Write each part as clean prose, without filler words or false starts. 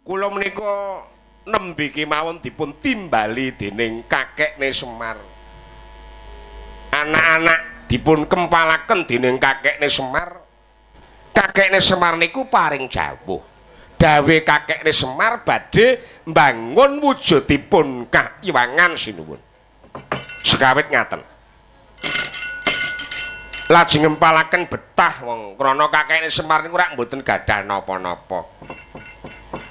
Kula menika nembe kemawon dipun timbali dening kakekne Semar. Anak-anak dipun kempalaken dening kakekne Semar. Kakekne Semar niku paring jawuh. Dawe kakekne Semar badhe mbangun wujudipun kahyangan sinuwun. Sekawit ngaten. Lajeng ngempalaken betah wong krana kakekne Semar niku rak mboten gadah napa-napa.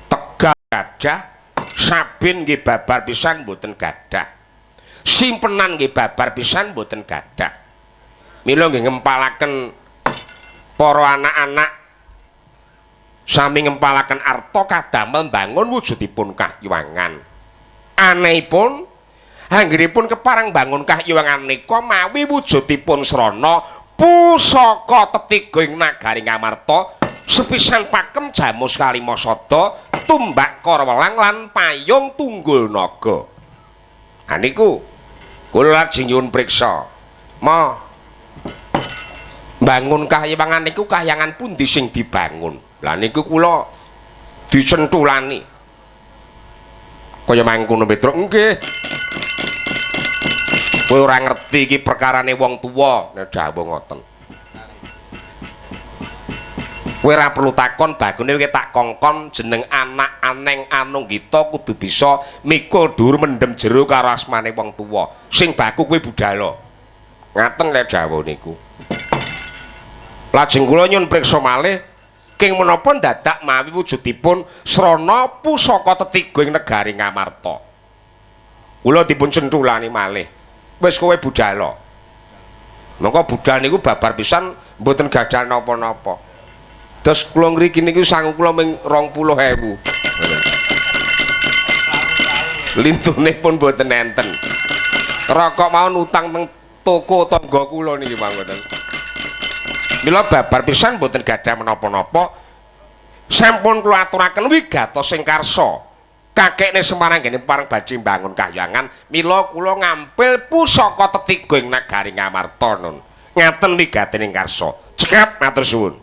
Tegal gadah, sabin nggih babar pisan mboten gadah. Simpenan nggih babar pisan mboten gadah. Mila nggih ngempalaken para anak-anak sami ngempalaken arta kadamel mbangun wujudipun kahyangan. Anehipun anggenipun kepareng bangun kahyangan menika mawi wujudipun srana pusaka tetiga ing nagari Ngamarta sepisan pakem jamus kalima sada tumbak karawelang lan payung tunggul naga. Ha niku kula lajeng nyuwun priksa. Ma bangun kahyangan niku kahyangan pundi sing dibangun? Lah niku kula dicentulani. Kaya mangkono Petruk nggih. Kowe ora ngerti iki perkarane wong tuwa, nek dawuh ngoten. Kowe ora perlu takon, bagune kowe tak kongkon jeneng anak aneng anunggita kudu bisa mikul dhuwur mendem jero karo asmane wong tuwa. Sing baku kowe budala. Ngaten lek dawuh niku. Lajeng kula nyuwun priksa malih king menapa dadak mawi wujudipun srana pusaka tetiga ing negari Ngamarta. Kula dipun centulani malih. Wis kowe budala. Mongko budal niku babar pisan mboten gadah napa-napa. Terus kula ngriki niku sangu kula ming 20.000. Lintune pun mboten enten. Rokok mawon utang teng toko tangga kula niki mangkoten. Mila babar pisan mboten gadah menapa-napa. Sampun kula aturaken wigatos sing karsa. Kakekne Semar anggene pareng badhe mbangun kahyangan, mila kula ngampil pusaka tetiga ing nagari Ngamarta nun. Ngaten wigatene karsa. Cekap matur suwun.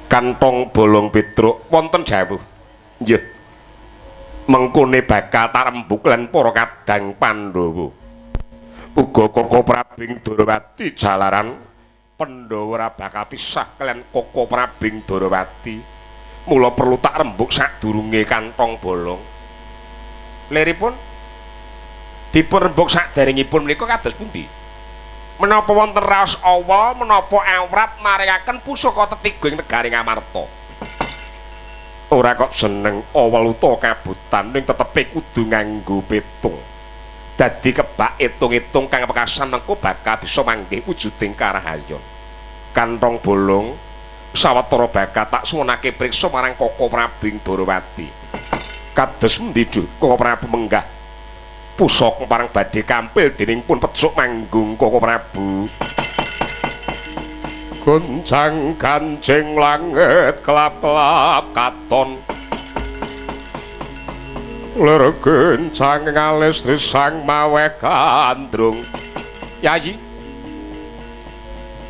Kantong bolong Petruk wonten jawuh. Nggih. Mengkone bakal tarembug lan para kadang Pandhawa. Uga Koko Prabing Darawati jalaran Pandhawa ora bakal pisah kalian Koko Prabing Darawati. Mula perlu tak rembug sadurunge kantong bolong. Liripun dipun rembug saderengipun menika kados pundi? Menapa wonten raos awal menapa awrat maringaken pusaka tetiga ing negari Ngamarta? Ora kok seneng awal utawa kabutan ning tetepe kudu nganggo petung. Dadi kebak etung-etung kang pekasan mengko bakal bisa manggih wujuding karahayon. Kantong bolong sawetara bakal tak suwunake priksa marang Koko Prabing Darawati. Kados pundi duh Koko Prabu menggah pusaka pareng badhe kampil dening pun pecuk manggung Koko Prabu. Goncang kancing langit kelap-kelap katon. Lir gencang ngalis risang mawe gandrung. Yayi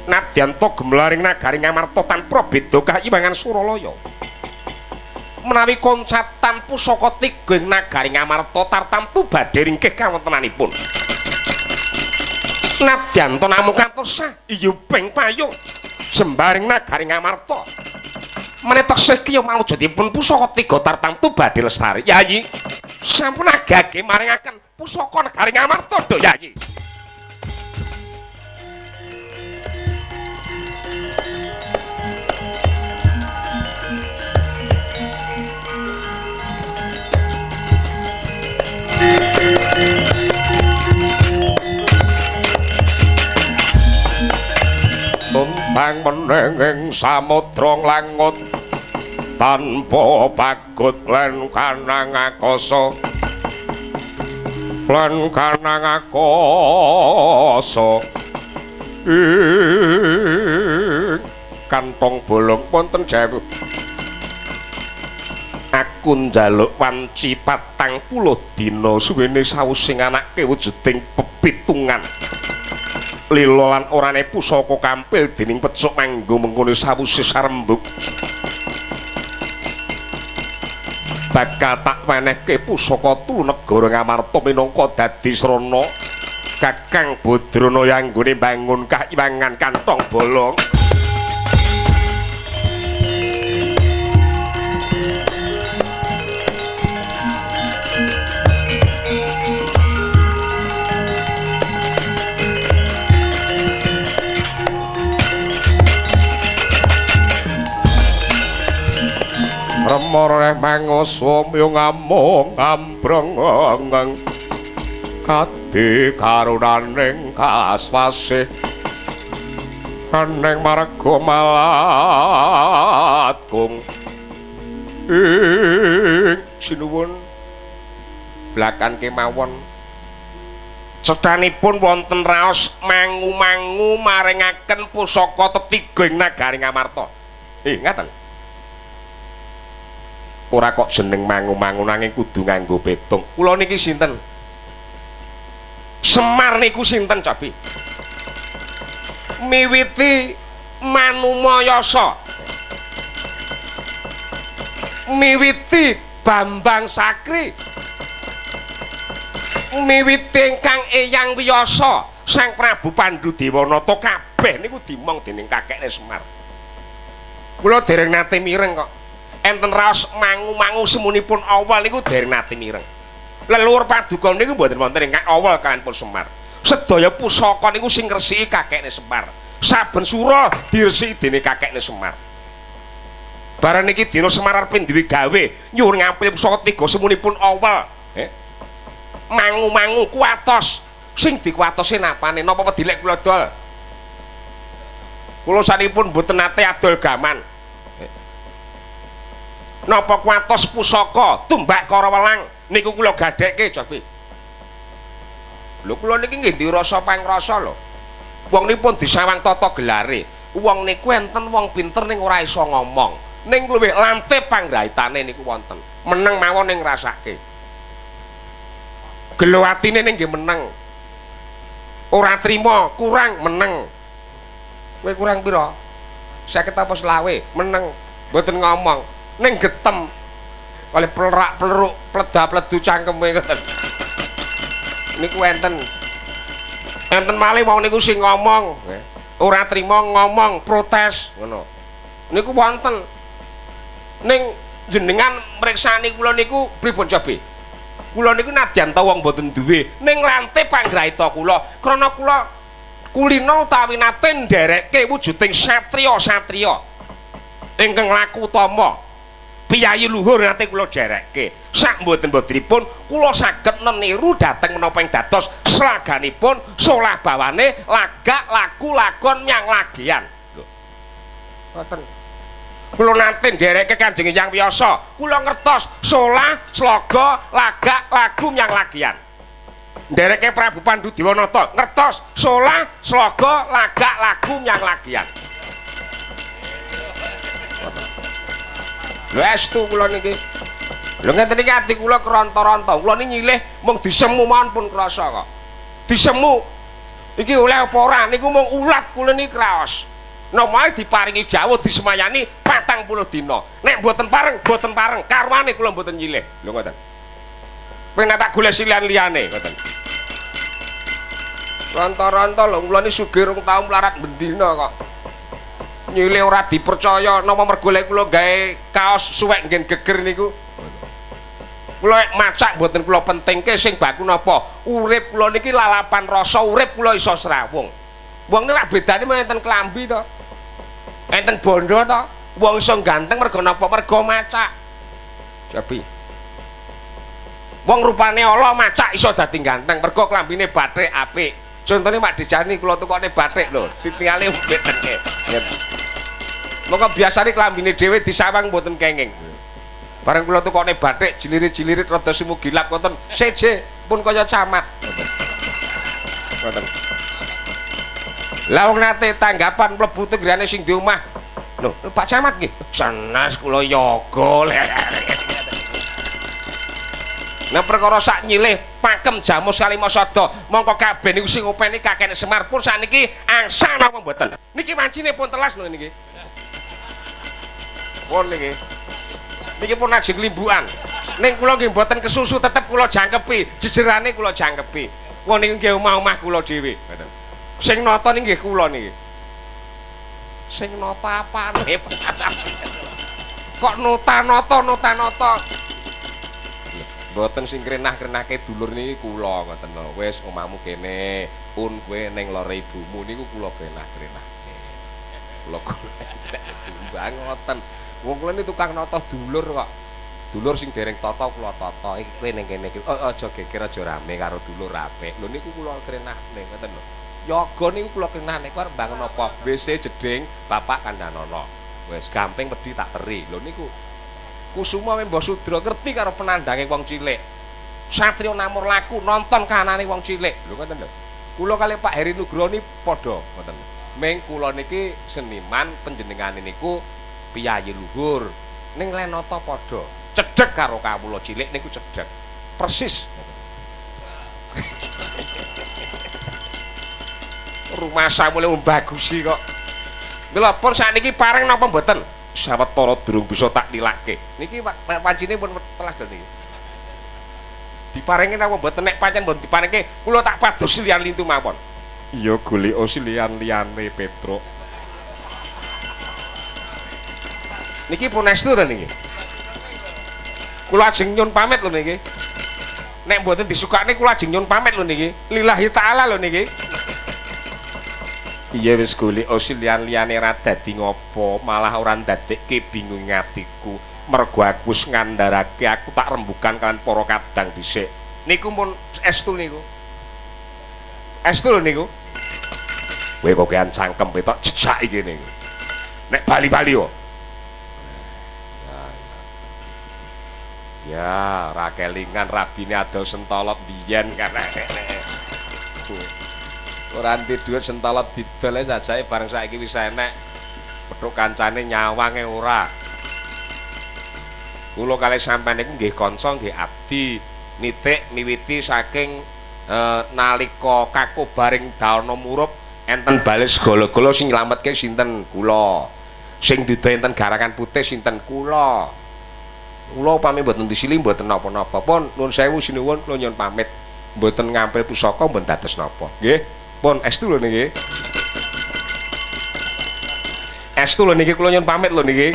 nadyan to gemlaring nagari Ngamarta tanpa beda kayiwangan Suralaya. Menawi koncatan pusaka tiga ing nagari Ngamarta tartamtu badhe ringkih kawontenanipun. Nadyan to namung kantos sah iyuping payung jembaring nagari Ngamarta. Menawi taksih kiya mawujudipun pusaka tiga tartamtu badhe lestari. Yayi sampun agage maringaken pusaka negari Ngamarta do Yayi. Tuntang meneng ing samudra nglangut tanpa pagut lan kanang akasa lan kanang akasa. Kantong bolong wonten jawuh. Aku njaluk wanci 40 dina suwene sawusing anake wujuding pepitungan. Lila lan orane pusaka kampil dening pecuk manggo mengkone sawuse sarembug. Bakal tak wenehke pusaka tulu negara Ngamarta minangka dadi srana Kakang Badrana anggone mbangun kahyangan kantong bolong. Remara mangsa ngamung ambrong kadi karunaning kaswasih aning marga malatgung ing sinuwun blakan kemawon. Cethanipun wonten raos mangu-mangu maringaken pusaka tetiga ing nagari Ngamarta. Ngaten. Ora kok jeneng mangu-mangu nanging kudu nganggo petung. Kula niki sinten? Semar niku sinten, Cabi? Miwiti Manumayasa. Miwiti Bambang Sakri. Miwiti ingkang Eyang Wiyasa, Sang Prabu Pandu Dewanata kabeh niku dimong dening kakekne Semar. Kula dereng nate mireng kok. Enten raos mangu-mangu semunipun awal niku dereng nate mireng. Leluhur paduka niku mboten wonten ingkang awal kaliyan pun Semar. Sedaya pusaka niku sing ngresiki kakekne Semar. Saben sura diresiki dening kakekne Semar. Bareng niki dina Semar arep duwe gawe nyuwun ngampil pusaka tiga semunipun awal. Mangu-mangu kuwatos. Sing dikuwatose napane? Napa wedi lek kula dol? Kula sanipun mboten nate adol gaman. Napa kuwatos pusaka tumbak karawelang niku kula gadhekke, Cobi. Lho kula niki nggih dirasa pangrasa lho. Wong nipun disawang tata gelare. Wong niku enten wong pinter ning ora iso ngomong. Ning luwih lantip panggraitane niku wonten. Meneng mawon ning ngrasake. Gelo atine ning nggih meneng. Ora trima, kurang meneng. Kowe kurang pira? 50 apa 25? Meneng. Mboten ngomong. Ning getem. Oleh plerak-pleruk, pleda-pledu cangkeme ngoten. Niku enten. Enten malih wong niku sing ngomong, ora trima ngomong, protes ngono. Niku wonten. Ning jenengan mriksani kula niku pripun cobi? Kula niku nadyan ta wong mboten duwe, ning lante panggraita kula, krana kula kulina utawi nate nderekke wujuding satriya-satriya ingkang laku utama. Piyayi luhur nate kula derekke. Sak mboten-mbotenipun kula saged neniru dhateng menapa ing dados slaganipun solah bawane lagak laku lakon nyang lagian. Lho. Ngoten. Kula nate nderekke Kanjeng Hyang Wiyasa, kula ngertos solah sloga lagak lagu nyang lagian. Nderekke Prabu Pandu Dewanata ngertos solah sloga lagak lagu nyang lagian. Lho estu kula niki. Lho ngeten iki ati kula keronto-ronto. Kula niki nyilih mung disemu mawon pun krasa kok. Disemu iki oleh apa ora niku mung ulat kula niki kraos. Napa diparingi jawuh disemayani 40 dina. Nek mboten pareng, mboten pareng, karwane kula mboten nyilih. Lho ngoten. Pengen tak golek silihan liyane ngoten. Ronto-ronto lho kula niki sugih rong taun mlarat bendina kok. Nyilih ora dipercaya napa mergo lek kula gawe kaos suwek nggen geger niku. Kula macak mboten kula pentingke sing baku napa. Urip kula niki lalapan rasa, urip kula iso srawung. Wong niki lak bedane mung enten klambi to. Enten bondo to. Wong iso ganteng mergo napa? Mergo macak. Jabi. Wong rupane ala macak iso dadi ganteng mergo klambine bathik apik. Contone Pak Dejani kula tukokne bathik lho, ditingale beteke. Monggo biasane klambine dhewe disawang mboten kenging. Bareng kula tukokne bathik jilirit-jilirit rada semu gilap ngoten, seje pun kaya camat. Ngoten. Lah wong nate tanggapan mlebu tenggene sing di omah. Lho, Pak Camat nggih. Sanes kula yoga. Nah perkara sak nyilih pakem jamus kalima sada mongko kabeh niku sing openi kakek Semar pun sakniki angsal napa mboten. Niki wancine pun telas lho niki. Pun niki. Niki pun ajeng limbukan. Ning kula nggih mboten kesusu tetep kula jangkepi, jejerane kula jangkepi. Wong niku nggih omah-omah kula dhewe. Ngoten. Sing nata niki nggih kula niki. Sing nata apane? Kok nota-nota nota-nota. Mboten sing krenah-krenahke dulur niki kula ngoten lho. Wis omahmu kene, pun kowe ning lore ibumu niku kula krenah-krenahke. Kula timbang ngoten. Wong kula niki tukang nata dulur kok. Dulur sing dereng tata kula tata. Iki kowe ning kene iki. Oh, aja geger aja rame karo dulur apik. Lho niku kula krenahne ngoten lho. Yoga niku kula krenahne kuwi arep mbangun apa? WC jeding bapak kandhanono. Wis gamping wedi tak teri. Lho niku Kusuma Wemba Sudra ngerti karo penandange wong cilik. Satria Namur laku nonton kahanane wong cilik. Lho ngoten lho. Kula kali Pak Heri Nugroho niki padha ngoten. Ming kula niki seniman panjenengane niku piyayi luhur. Ning lenata padha. Cedhek karo kawula cilik niku cedhek. Persis. Rumah samule mbagusi kok. Lha pun sakniki pareng napa mboten? Sawetara durung bisa tak lilake. Niki pancine pun telas lho niki. Diparengke napa mboten? Nek pancen mboten diparengke, kula tak pados liyan lintu mawon. Iya golek liyan-liyane Petruk. Niki pun estu to niki. Kula ajeng nyun pamit lho niki. Nek mboten disukakne kula ajeng nyun pamit lho niki. Lillahi taala lho niki. Iya wis golek liyan-liyane ra dadi ngopo, malah ora ndadekke bingung atiku. Mergo aku wis ngandharake aku tak rembugan kalian para kadang dhisik. Niku pun estu niku. Estu lho niku. Kowe kokean cangkem petok jejak iki niku. Nek bali-bali yo. Ya, ora kelingan rabine adol sentolop biyen kan. Ora ndek dhuwit sentolop didol sajake bareng saiki wis enek. Petuk kancane nyawange ora. Kula kalih sampean niku nggih kanca nggih abdi nitik miwiti saking nalika kakobaring dana murup enten bales gala-gala sing nylametke sinten kula. Sing duda enten garakan putih sinten kula. Kula upami mboten disili mboten napa-napa. Pun nuwun sewu sinuwun kula nyuwun pamit. Mboten ngampil pusaka mboten dados napa. Nggih. Pun estu lho niki. Estu lho niki kula nyuwun pamit lho niki.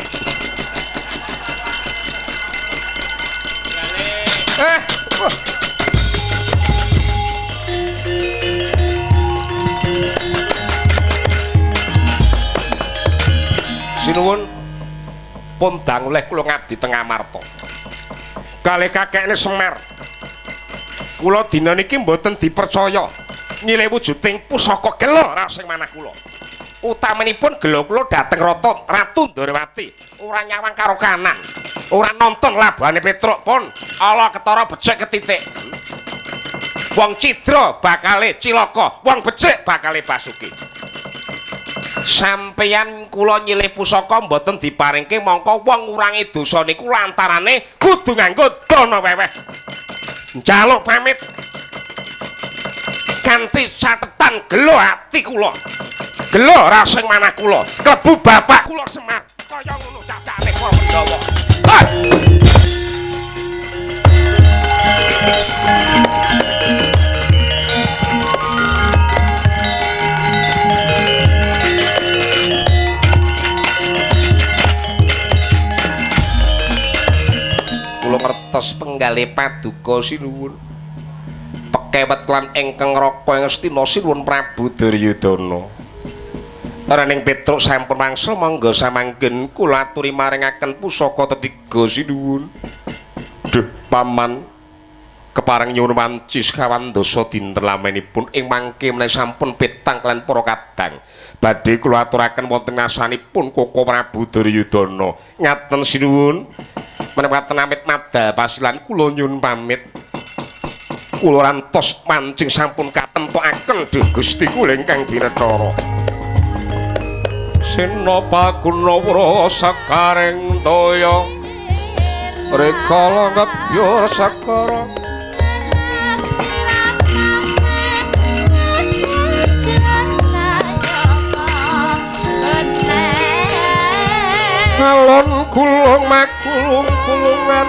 Sinuwun pun dangu leh kula ngabdi teng Amarta. Kalih kakekne Semar. Kula dina niki mboten dipercaya nyilih wujuding pusaka gela rasing manah kula. Utamanipun gela kula dhateng Ratu Ndorowati, ora nyawang karo kanan, ora nonton labuhane Petruk pun ala ketara becik ketitik. Wong cidra bakale cilaka, wong becik bakale basuki. Sampeyan kula nyilih pusaka mboten diparingke mongko wong ngurangi dosa niku lantarane kudu nganggo dana weweh. Njaluk pamit kanthi catetan gelo ati kula. Gelo rasing manah kula, klebu bapak kula Semar. Kaya ngono cacane para Pandhawa. Kula ngertos penggalih paduka sinuwun. Pekewet lan ingkang raka ing Astina sinuwun Prabu Duryudana. Raning Petruk sampun wangsul monggo samangken kula aturi maringaken pusaka tetiga sinuwun. Duh paman kepareng nyuwun wanci sekawan dasa dinten lamenipun ing mangke menawi sampun petang kalian para kadang. Badhe kula aturaken wonten ngasanipun Koko Prabu Duryudana. Ngaten sinuwun. Menawi amit madal pasilan kula nyuwun pamit. Kula rantos mancing sampun katemtokaken duh Gusti kula ingkang binetara. Sena pagunawra sakaring daya rikala ngebyur sakara alon gulung makulung gulungan.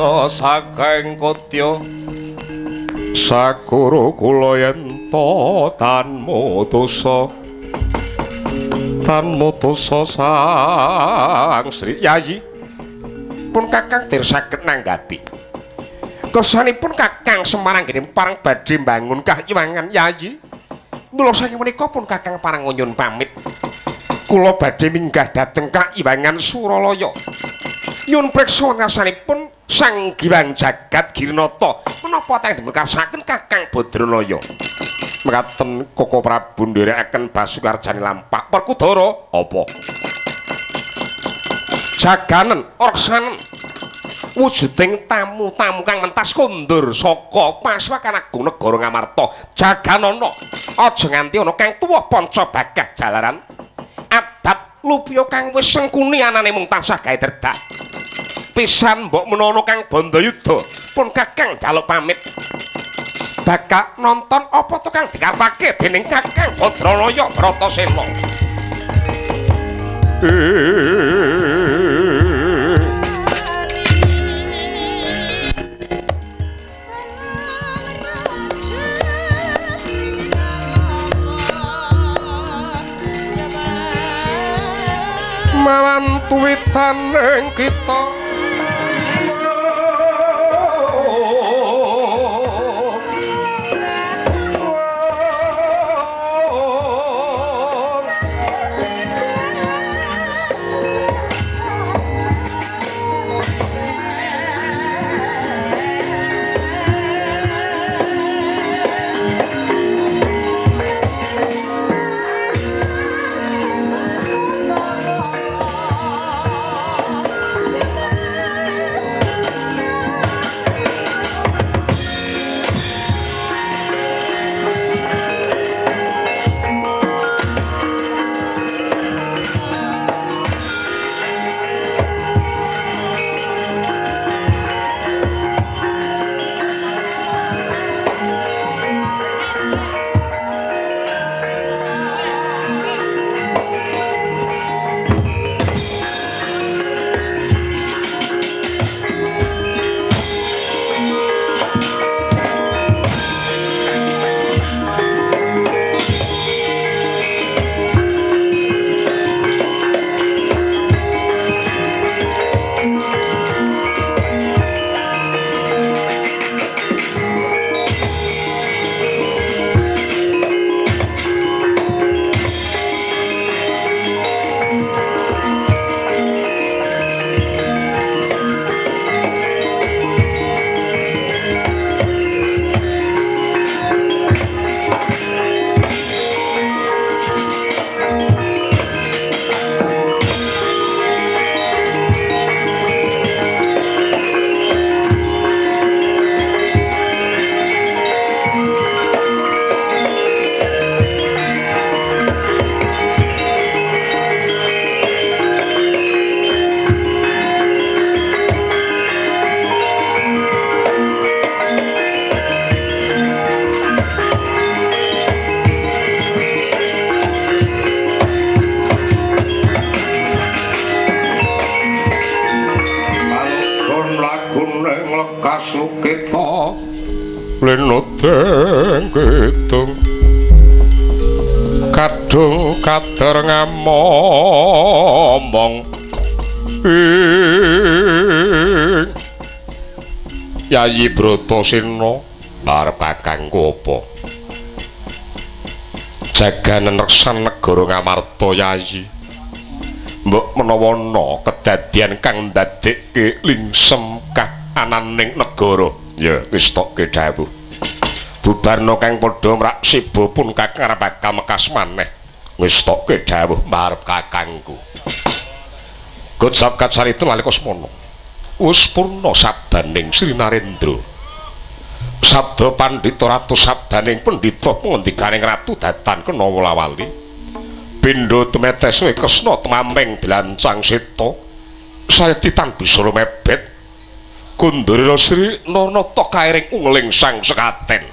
Brata saking Kutya Sakuru kula yen to tanmu dosa tanmu dosa Sang Sri Yayi pun Kakang dir saged nanggapi kersanipun Kakang Semar anggenipun parang badhe mbangun kahyangan Yayi. Mula saking menika pun Kakang parang nyuwun pamit kula badhe minggah dhateng kahyangan Suralaya nyuwun priksa ngarsanipun Sang Giwang Jagat Girinata menapa teng dipunkarsaken Kakang Badranaya. Mekaten Koko Prabu nderekaken basukarjane lampah Werkudara apa jaganen reksanen wujuding tamu-tamu kang mentas kondur saka Paswakan Agung Negara Ngamarta. Jaganana aja nganti ana kang tuwa panca bagah jalaran adat lupya kang wis sengkuni anane mung tansah gawe dredak pisan mbok menawa kang Bandayuda pun Kakang njaluk pamit bakal nonton apa to kang dikarepake dening Kakang Badranaya Bratasena. Mawan tuwitaning kita Linudeng kidung kadung kader ngamomong ing Yayi Bratasena arep kakangku apa jaganen reksan negara Ngamarta Yayi mbok menawa ana kedadian kang ndadekke lingsem kahananing negara. Ya wis tokke dawuh bubarna kang padha mraksiba pun kakang arep bakal mekas maneh ngestokke dawuh marep kakangku. Gocap kacarita nalika semono wis purna sabdaning Sri Narendra. Sabda pandhita ratu sabdaning pendhita pangandikaning ratu datan kena wolawali. Bindha temetes Kresna temameng dlancang seta sayekti tan bisa lumebet. Kundura Sri Narnata kairing ungeling sang sekaten.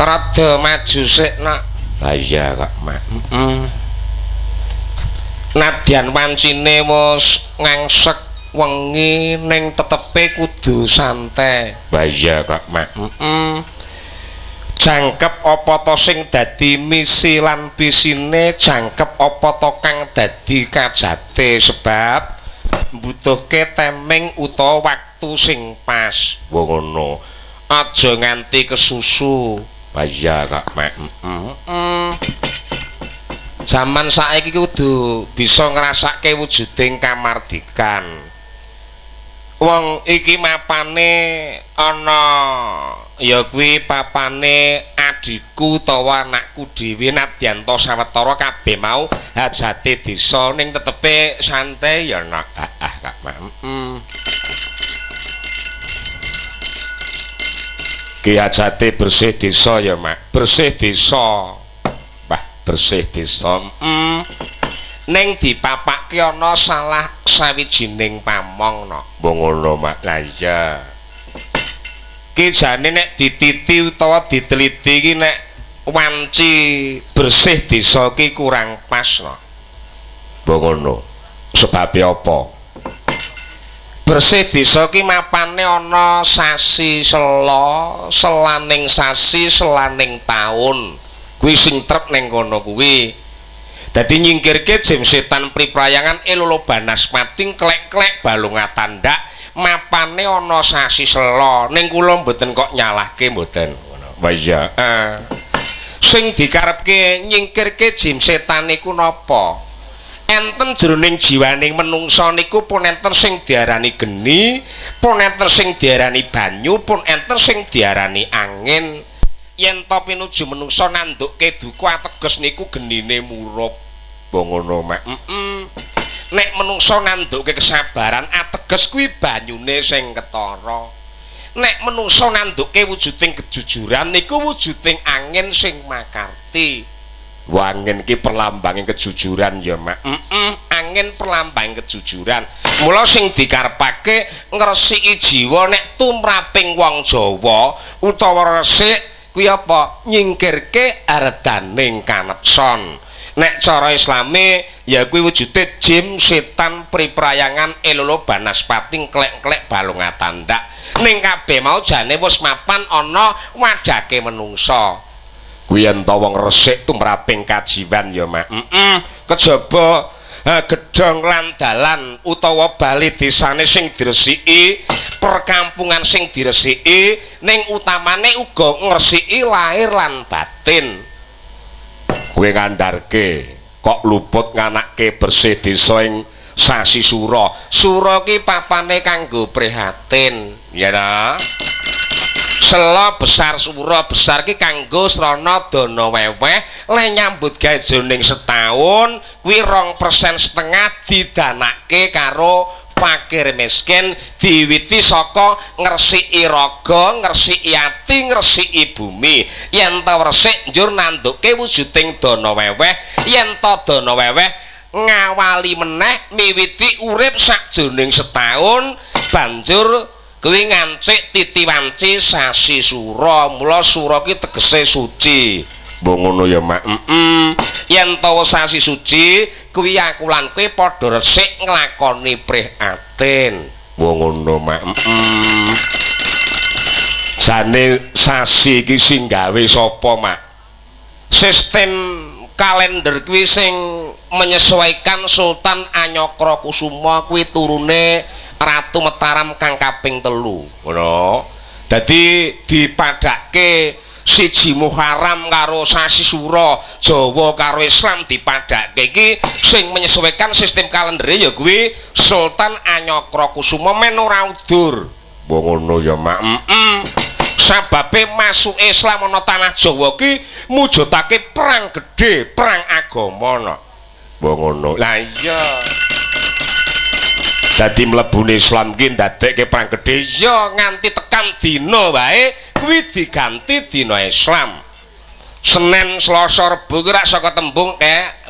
Rada maju sik nak. Ha iya kok Mak. Nadyan wancine wis ngangsek wengi ning tetepe kudu santai. Ha iya kok Mak. Jangkep apa to sing dadi misi lan pisine, jangkep apa to kang dadi kajate, sebab mbutuhke teming utawa waktu sing pas. Wong ngono. Aja nganti kesusu. Iya kok Mak. Zaman saiki kudu bisa ngrasake wujuding kamardikan. Wong iki mapane ana ya kuwi papane adhiku utawa anakku dhewe nadyan ta sawetara kabeh mau hajate desa ning tetepe santai ya nak. Ah kok Mak. Ki hajate bersih desa ya Mak. Bersih desa. Wah, bersih desa. Ning dipapake ana salah sawijining pamong no. Mbok ngono Mak. Lah iya. Ki jane nek dititi utawa diteliti ki nek wanci bersih desa ki kurang pas no. Mbok ngono. Sebabe apa? Bersih desa ki mapane ana sasi sela, selaning sasi, selaning taun. Kuwi sing trep ning kono kuwi. Dadi nyingkirke jim setan priprayangan elolo banaspati klek-klek balunga tandak mapane ana sasi sela. Ning kula mboten kok nyalahke mboten. Ngono. Wah iya. Sing dikarepke nyingkirke jim setan niku napa? Enten jroning jiwaning menungsa niku pun enten sing diarani geni, pun enten sing diarani banyu, pun enten sing diarani angin. Yen to pinuju menungsa nandukke duka ateges niku genine murup. Mbok ngono Mak. Nek menungsa nandukke kesabaran ateges kuwi banyune sing ketara. Nek menungsa nandukke wujuding kejujuran niku wujuding angin sing makarti. Wangin ki perlambanging kejujuran ya Mak. Angin perlambang kejujuran. Mula sing dikarepake ngresiki jiwa nek tumraping wong Jawa utawa resik kuwi apa? Nyingkirke ardaning kanepson. Nek cara Islame ya kuwi wujude jim setan priprayangan elolo banaspati klek-klek balung tandak. Ning kabeh mau jane wis mapan ana wajake menungsa. Kuwi yen ta wong resik tumraping kajiwan ya, Mak. Heeh. Kejaba gedhong lan dalan utawa bali desane sing diresiki, perkampungan sing diresiki, ning utamane uga ngresiki lahir lan batin. Kowe ngandharke kok luput nganake bersih desa ing sasi Sura. Sura ki papane kanggo prihatin, ya ta? Sela besar sura besar ki kanggo srana dana weweh le nyambut gawe jroning setahun kuwi 2,5% didanake karo fakir miskin diwiti saka ngresiki raga, ngresiki ati, ngresiki bumi. Yen ta resik njur nanduke wujuding dana weweh, yen ta dana weweh ngawali meneh miwiti urip sakjroning setahun banjur kuwi ngancik titi wanci sasi Sura. Mula Sura ki tegese suci. Mbok ngono ya, Mak. Heeh. Yen ta sasi suci kuwi aku lan kowe padha resik nglakoni prihatin. Mbok ngono, Mak. Heeh. Jane sasi iki sing gawe sapa, Mak? Sistem kalender kuwi sing menyesuaikan Sultan Anyakra Kusuma kuwi turune Ratu Mataram kang kaping 3. Ngono. Dadi dipadhake 1 Muharram karo sasi Sura, Jawa karo Islam dipadhake iki sing menyesuaikan sistem kalendere ya kuwi Sultan Anyakra Kusuma men ora udur. Mbok ngono ya, Mak. Heeh. Sababe masuk Islam ana tanah Jawa ki mujudake perang gedhe, perang agama no. Mbok ngono. Lah iya. Dadi mlebune Islam ki ndadekke perang gedhe ya nganti tekan dina wae kuwi diganti dina Islam. Senin, Selasa, Rebo kuwi rak saka tembung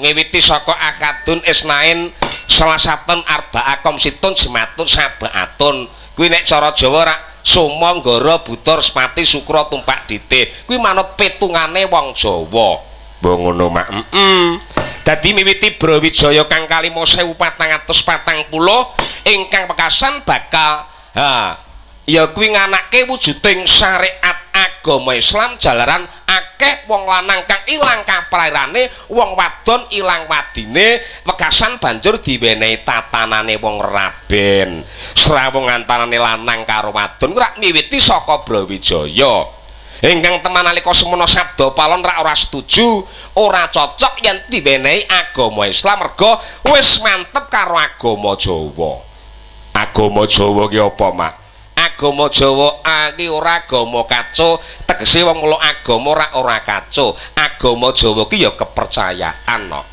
miwiti saka Ahadun, Isnain, Selasatun, Arba'a, Khamsitun, Jumatun, Sabaatun. Kuwi nek cara Jawa rak Soma, Nggara, Buta, Respati, Sukra, Tumpak Dite. Kuwi manut petungane wong Jawa. Mbok ngono, Mak. Heeh. Dadi miwiti Brawijaya kang kalima 1440 ingkang pekasan bakal ha ya kuwi nganake wujuding syariat agama Islam jalaran akeh wong lanang kang ilang kaprairane, wong wadon ilang wadine, wekasan banjur diwenehi tatanane wong raben. Srawung antarane lanang karo wadon rak miwiti saka Brawijaya. Ingkang teman nalika semono sabda palon rak ora setuju, ora cocok yen diwenehi agama Islam merga wis mantep karo agama Jawa. Agama Jawa ki apa, Mak? Agama Jawa iki ora agama kaco, tegese wong melok agama ora kaco. Agama Jawa ki ya kepercayaan no.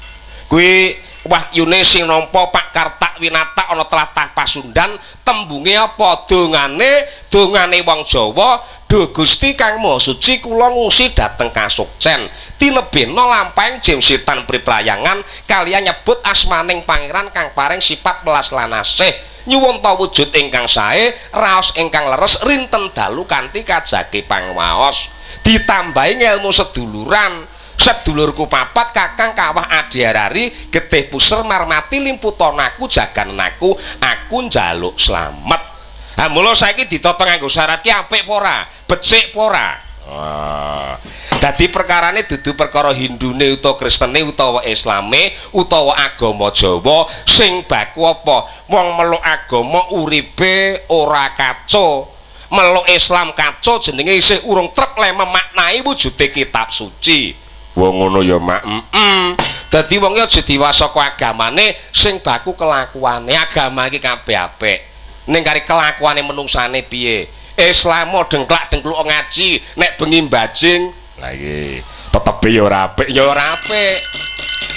Kuwi wahyune sing nampa Pak Kartak Winata ana tlatah Pasundan, tembunge apa? Dongane, dongane wong Jawa, Duh Gusti Kang Maha Suci kula ngungsi dhateng Kasukcen. Tinebihna lampahing jim setan priprayangan kaliyan nyebut asmaning pangeran kang paring sifat welas lan asih. Nyuwun ta wujud ingkang sae, raos ingkang leres rinten dalu kanthi kajage pangwaos. Ditambahi ngelmu seduluran. Sedulurku papat kakang kawah adiarari getih puser marmati limputonaku jaganaku aku njaluk slamet. Ha mula saiki ditata nganggo syarat ki apik apa ora? Becik apa ora? Dadi perkarane dudu perkara Hindune utawa Kristene utawa Islame utawa agama Jawa, sing baku apa? Wong meluk agama uripe ora kaco. Meluk Islam kaco jenenge isih urung trep le memaknai wujude kitab suci. Wong ngono ya, Mak. Heeh. Dadi wong aja diwasaka agamane, sing baku kelakuane. Agama iki kabeh apik. Ning kari kelakuane menungsane piye? Islam dengklak-dengkluk ngaji, nek bengi mbajing. Lah iki tetepe ya ora apik, ya ora apik.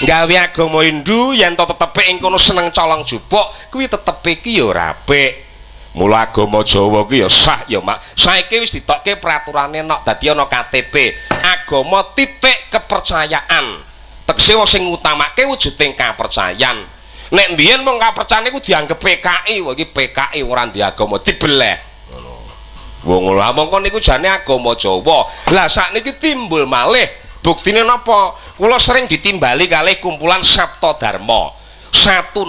Gawe agama Hindu yen to tetepe ing kono seneng colong jupuk, kuwi tetepe iki ya ora apik. Mula agama Jawa ki ya sah ya, Mak. Saiki wis ditokke peraturane nok, dadi ana KTP. Agama titik kepercayaan. Tegese wong sing ngutamake wujuding kapercayan. Nek mbiyen wong kapercayane iku dianggep PKI, wah iki PKI ora ndek agama dibeleh. Ngono. Wong lha mongko niku jane agama Jawa. Lah sakniki timbul malih Buktine napa? Kula sering ditimbali kalih kumpulan Sabta Dharma 101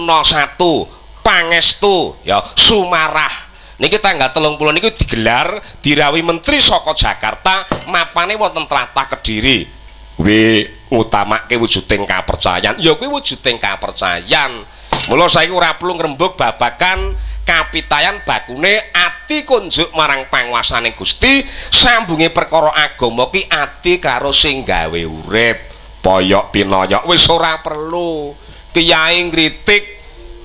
Pangestu ya Sumarah. Niki tanggal 30 niku digelar dirawi menteri saka Jakarta, mapane wonten tlatah Kediri. Kuwi ngutamake wujuding kapercayan. Ya kuwi wujuding kapercayan. Mula saiki ora perlu ngrembug babagan kapitayan, bakune ati kunjuk marang panguasane Gusti, sambunge perkara agama ki ati karo sing gawe urip. Poyok pinoyok wis ora perlu. Kiai ngritik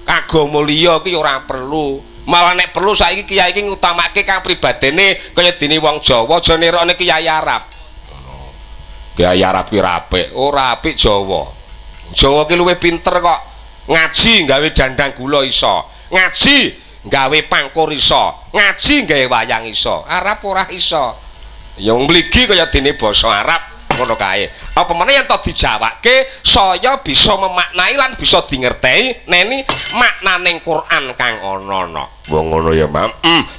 agama liya ki ora perlu. Malah nek perlu saiki kiai iki ngutamake kapribadene kaya dene wong Jawa aja nirokne kiai Arab. Kiai Arab ki ora apik, ora apik Jawa. Jawa ki luwih pinter kok. Ngaji gawe dandang gula iso, ngaji gawe pangkur iso, ngaji gawe wayang iso. Arab ora iso. Ya wong mligi kaya dene basa Arab ngono kae. Apa meneh yen to dijawake saya bisa memaknai lan bisa dingerteni neni maknaning Quran kang ana. Wong ngono ya, Mam.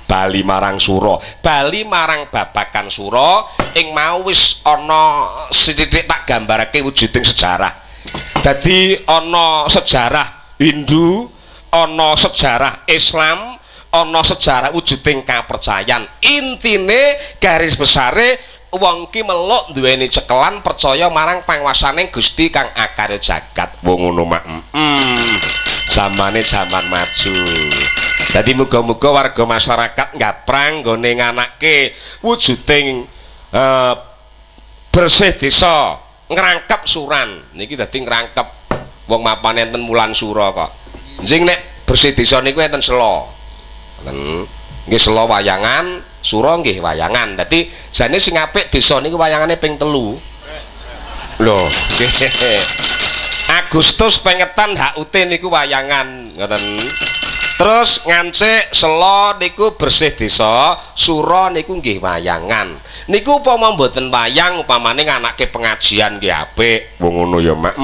Bali marang sura, bali marang babakan sura ing mau wis ana sithik tak gambarake wujuding sejarah. Dadi ana sejarah Hindu, ana sejarah Islam, ana sejarah wujuding kapercayan. Intine garis besare wong ki meluk duweni cekelan percaya marang panguasane Gusti kang akarya jagat. Wong ngono mak. Zamane zaman maju. Dadi muga-muga warga masyarakat ngaprang nggone nganake wujuding bersih desa, ngrangkep suran. Niki dadi ngrangkep wong mapane enten mulan sura kok. Sing nek bersih desa niku enten sela. Enten nggih sela wayangan, sura nggih wayangan. Dadi jane sing apik desa niku wayangane ping 3. Lho, Agustus pengetan HUT niku wayangan ngoten. Terus ngancik sela niku bersih desa, sura niku nggih wayangan. Niku upama mboten wayang upamane nganake pengajian nggih apik. Wong ngono ya, Mak.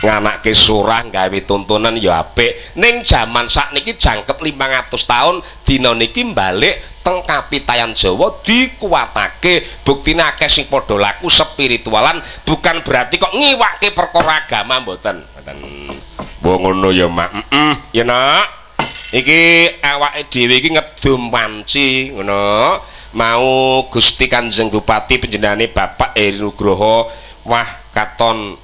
Nganake surah gawe tontonan ya apik. Ning jaman sakniki jangkep 500 tahun dina niki balik teng kapitayan Jawa dikuatake. Buktine akeh sing padha laku spiritualan, bukan berarti kok ngiwake perkara agama mboten. Mboten. Wong ngono ya, Mak. Ya, Nak. Iki awake dhewe iki ngedum panci ngono. Mau Gusti Kanjeng Bupati panjenengane Bapak Heri Nugroho, wah katon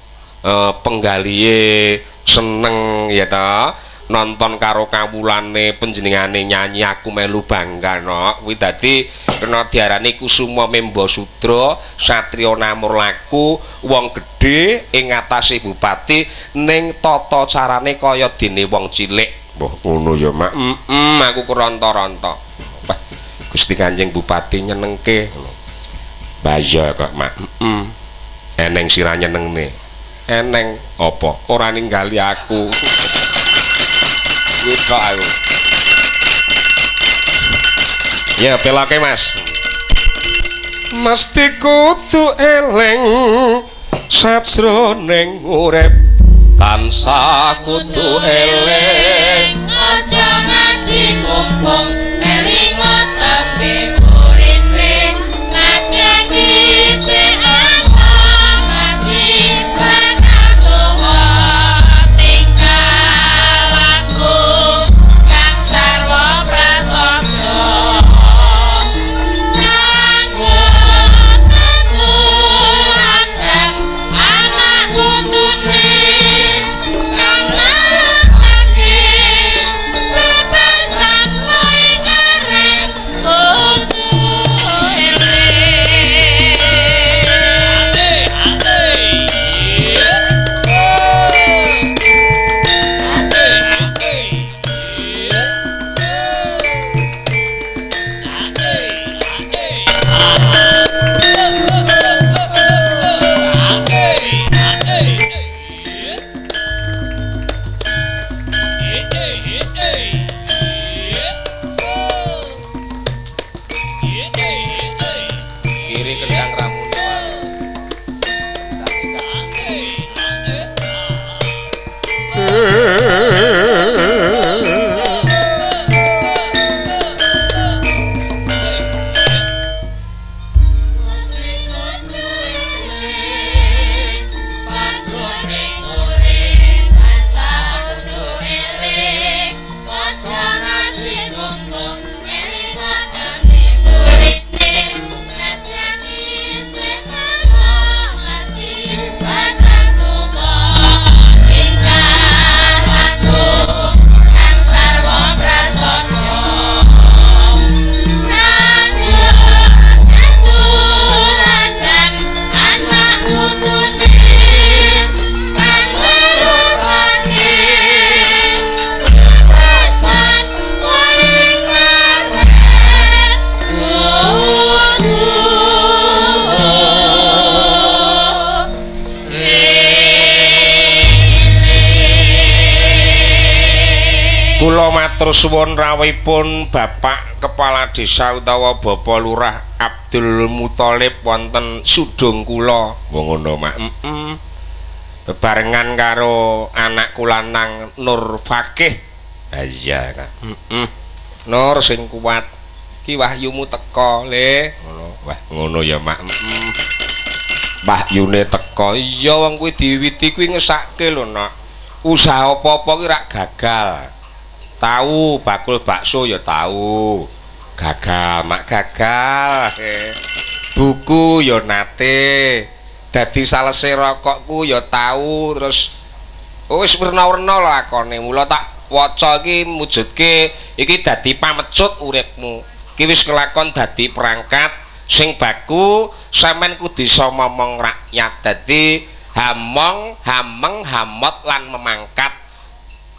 penggalihe seneng ya ta, nonton karo kawulane panjenengane nyanyi aku melu bangga no. Kuwi dadi kena diarani Kusuma Memba Sudra, satriya namur laku, wong gedhe ing ngatasé bupati ning tata carane kaya dene wong cilik. Mbah ngono ya, Mak. Aku keronto-ronto. Wah, Gusti Kanjeng Bupati nyenengke ngono. Bahaya kok, Mak. Eneng sira nyenengne. Eneng apa? Ora ninggali aku. Kuwi kok aku. Ya pelake, Mas. Mesti kudu eling sajroning urip, tansah kudu eling. Aja ngaji mumpung elingo tembe uripe, sadyan dhisik ana masih panatuwa tingkah laku kang sarwa prasaja kanggo teturaken anak putune kang lerasake bebasan ing Kula matur suwun rawuhipun Bapak Kepala Desa utawa Bapak Lurah Abdul Muthalib wonten Sudung kula. Wong ngono, Mak. Heeh. Bebarengan karo anakku lanang Nur Fakih. Ha iya, Kak. Heeh. Nur sing kuat. Ki wahyumu teka, Le. Ngono. Wah, ngono ya, Mak. Heeh. Wahyune teka. Iya, wong kuwi diwiti kuwi ngesake lho, Nak. Usaha apa-apa kuwi rak gagal. Tahu bakul bakso ya tahu. Gagal, Mak, gagal. Buku ya nate. Dadi salese rokokku ya tahu, terus wis werna-werna lakone. Mula tak waca iki mujudke iki dadi pamecut uripmu. Iki wis kelakon dadi perangkat sing baku sampean kudu iso momong rakyat. Dadi hamong, hameng, hamot lan memangkat.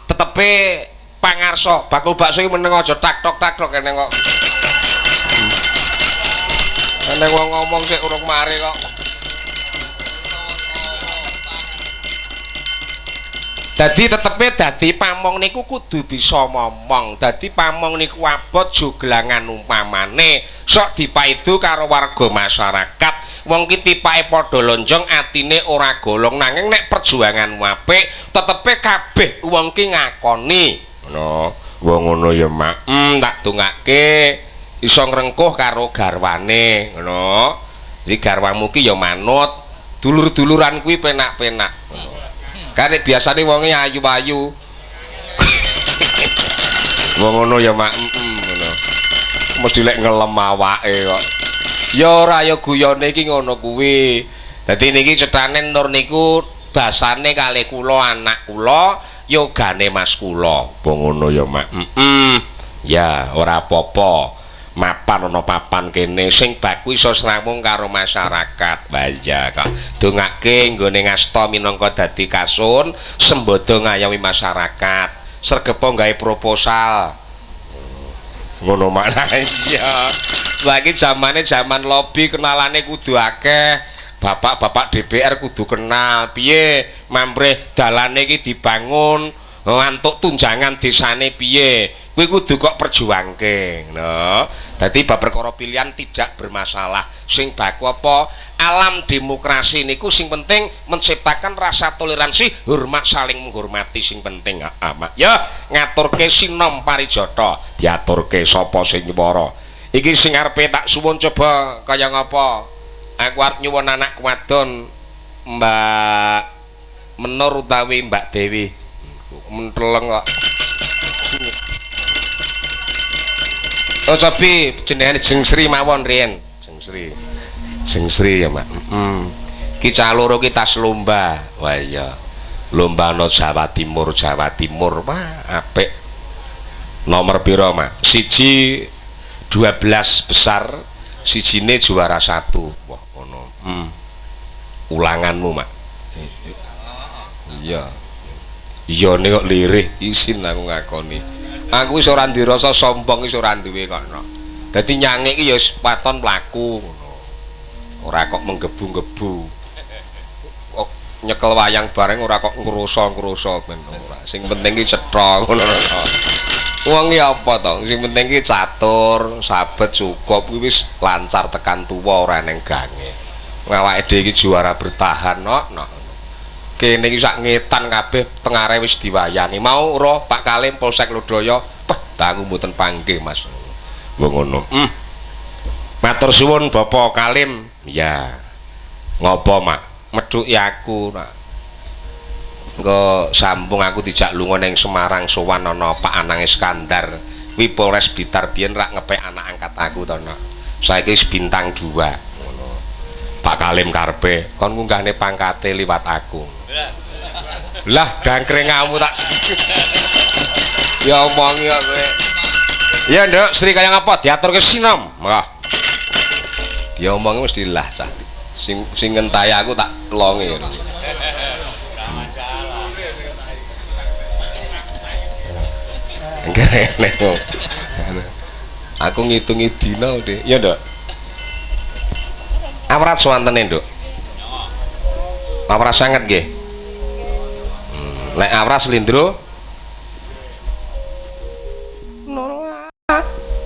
Tetepe pangarsa bakul bakso iki meneng aja tak-tok-tak-tok kene kok. Nek wong ngomong sik urung mari kok. Dadi tetepe dadi pamong niku kudu bisa momong. Dadi pamong niku abot joglangan umpamane sok dipaidu karo warga masyarakat. Wong ki tipake padha lonjong atine ora golong, nanging nek perjuanganmu apik tetepe kabeh wong ki ngakoni. Ngono. Wong ngono ya, Mak. Tak dongake iso ngrengkuh karo garwane, ngono. Iki garwamu ki ya manut, dulur-duluran kuwi penak-penak. Ngono. Kan biasane wonge ayu-ayu. Wong ngono ya, Mak. Ngono. Mesti lek ngelem awake kok. Ya ora ya guyone iki ngono kuwi. Dadi niki cetane Nur niku basane kalih kula anak kula, yogane mas kula. Wong ngono ya, Mak. Ya ora apa-apa. Mapan ana papan kene sing baku iso srawung karo masyarakat. Wah iya kok. Dongake nggone ngasta minangka dadi kasun sembodo ngayomi masyarakat. Sregepa gawe proposal. Ngono Mak. Iya. Saiki zamane zaman lobby, kenalane kudu akeh. Bapak-bapak DPR kudu kenal. Piye mamrih dalane iki dibangun, ngantuk tunjangan desane piye. Kuwi kudu kok perjuangke, ngono. Dadi bab perkara pilihan tidak bermasalah. Sing baku apa? Alam demokrasi niku sing penting menciptakan rasa toleransi, hormat, saling menghormati sing penting. Heeh, Mak. Ya, ngaturke sinom parijata, diaturke sapa sing nyuwara. Iki sing arepe tak suwun coba kaya ngapa? Aku arep nyuwun anak wadon Mbak Menur utawi Mbak Dewi. Menteleng kok. Oh, cobi jenenge Jeng Sri mawon riyen. Jeng Sri. Jeng Sri ya, Mak. Heeh. Ki cah loro ki tas lomba. Wah iya. Lomba ana Jawa Timur, Jawa Timur. Wah, apik. Nomor pira, Mak? Siji 12 besar, sijine juara 1. Wah, ngono. Ulanganmu, Mak. Iya. Iya nek kok lirih isin aku ngakoni. Aku wis ora ndirasa sombong, wis ora duwe kok. Dadi nyange iki ya wis waton mlaku ngono. Ora kok menggebu-gebu. Kok nyekel wayang bareng ora kok ngroso-ngroso ben ora. Sing penting iki cetha ngono. Wong iki apa to? Sing penting iki catur, sabet cukup kuwi wis lancar tekan tuwa ora eneng gange. Awake dhewe iki juara bertahan nok nok. Kene iki sak ngetan kabeh tengare wis diwayangi. Mau ora Pak Kalim Polsek Lodaya, peh dangu mboten panggih Mas. Wong ngono. Matur suwun Bapak Kalim. Ya. Ngopo, Mak? Medhuki aku, Nak. Engko sambung aku dijak lunga ning Semarang sowan ana Pak Anang Iskandar. Kuwi Polres Blitar biyen rak ngepek anak angkat aku to, Nak. Saiki wis bintang 2. Ngono. Pak Kalim karepe kon ngunggahne pangkate liwat aku. Lah dangkrengamu tak. Ya omongi kok kowe. Ya Nduk, Sri kaya ngapa diaturke sinom. Wah. Diomongi mesti lah cah. Sing sing ngentahi aku tak longe. Ngerene. Aku ngitungi dina udah. Ya Nduk. Awrat suwantene, Nduk. Awrat sanget nggih. Lek awrat slindro